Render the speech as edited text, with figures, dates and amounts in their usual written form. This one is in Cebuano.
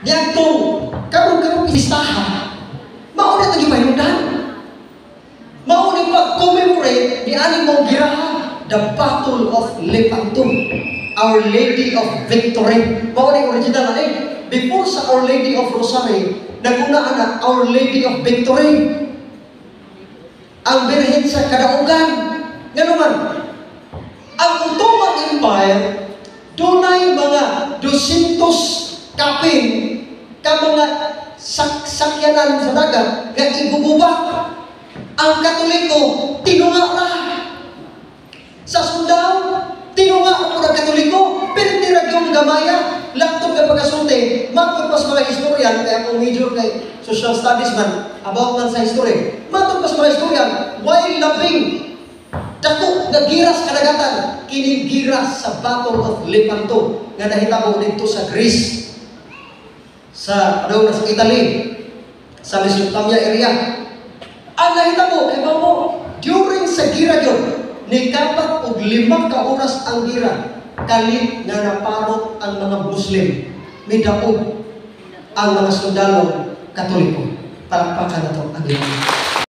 Niadtong karon karon pistaha, mao na ito gipahinungdan. Mao ni pag-commemorate ni aning mong giraha, the Battle of Lepanto. Our Lady of Victory. Mao ni original na eh. Before sa Our Lady of Rosary, naguna ana Our Lady of Victory. Ang Birhen sa Kadaugan. Ngano man, ang Ottoman Empire, dunay mga 200 kapin ka mga sakyanan sa dagat nga iguguba. Ang Katoliko, tinunga ra. Sa sundao, tinunga ang mga Katoliko, pero tira yung gamaya, laktog nga pagkasulti, matod pa sa mga historian, kaya akong major kay social studies man, about man sa history, matod pa sa mga historian, while labing dako nga gira sa kadagatan, kini gira sa Battle of Lepanto, nga nahitabo didto sa Greece, sa ano, sa Italy, sa Mesopotamia area. Ang nahitabo, kay mo, during sa gira yun, ni kapat og 5 ka oras ang gira, kali nga naparot ang mga Muslim, midaog ang mga sundalo Katoliko. Palakpakan na to ang Ginoo.